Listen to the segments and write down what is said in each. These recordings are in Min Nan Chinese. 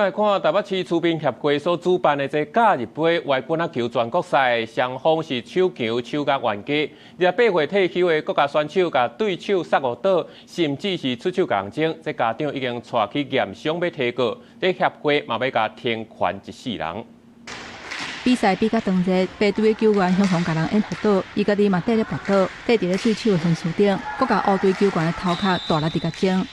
來看台北市區乒協會所主辦的這假日盃歪棍仔球全國賽，雙方是手球手甲冤家。28歲退休的國家選手共對手殺誤倒，甚至是出手共爭，這家長已經帶去驗傷欲提告，這協會嘛欲共停權一世人。比賽比較當熱，白隊的球員雄雄共人掩護倒，伊家己嘛綴咧跋倒，綴佇咧對手的分數頂，閣共烏隊球員的頭殼大力佇共爭。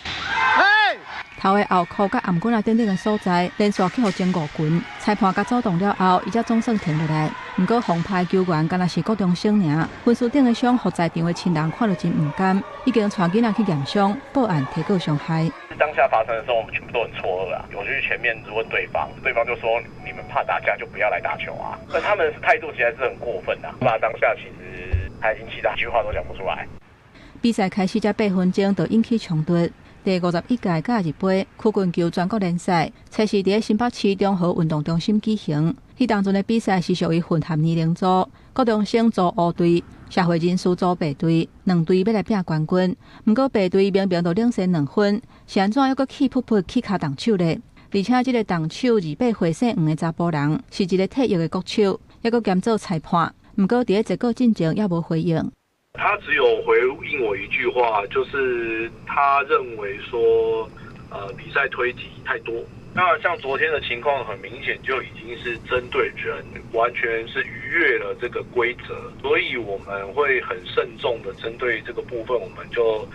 頭的後箍佮頷頸仔等等的所在，連續去予爭五拳，裁判共阻擋了後，伊才總算停落來。毋過紅牌球員敢若是國中生爾，分數頂的傷，予在場的親人看著真毋甘，已經帶囡仔去驗傷，報案提告傷害。當下發生的時候，我們全部都很錯愕啊！我去前面問對方，對方就說：你們怕打架就不要來打球啊！那他們態度實在是很過分啊！那當下其實他已經氣到一句話都講不出來。比賽開始才8分鐘就引起衝突。第51屆假日盃曲棍球全國聯賽，測試佇新北市中和運動中心舉行。彼當陣的比賽是屬於混合年齡組，國中生組烏隊，社會人士組白隊，兩隊欲來拚冠軍。毋過白隊明明就領先2分，是按怎猶閣氣噗噗起跤動手咧？而且這個動手28歲姓黃的查埔人，是一個退役的國手，猶閣兼做裁判。毋過佇咧結果進前猶無回應。他只有回應我一句話，就是他認為說，比賽推擠太多。那像昨天的情況，很明顯就已經是針對人，完全是逾越了這個規則，所以我們會很慎重的針對這個部分，我們就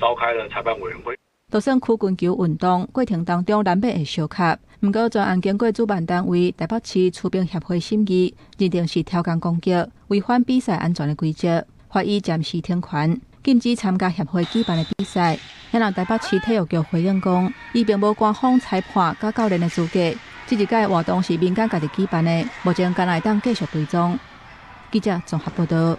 召開了裁判委員會。就算曲棍球運動過程當中難免會相磕，毋過全案經過主辦單位台北市區乒協會審議，認定是挑工攻擊，違反比賽安全的規則。罰伊暫時停權，禁止參加協會舉辦的比賽。然後台北市體育局回應講，伊並無官方裁判佮教練的資格，這一屆活動是民間家己舉辦的，目前敢若會當繼續追蹤。記者綜合報道。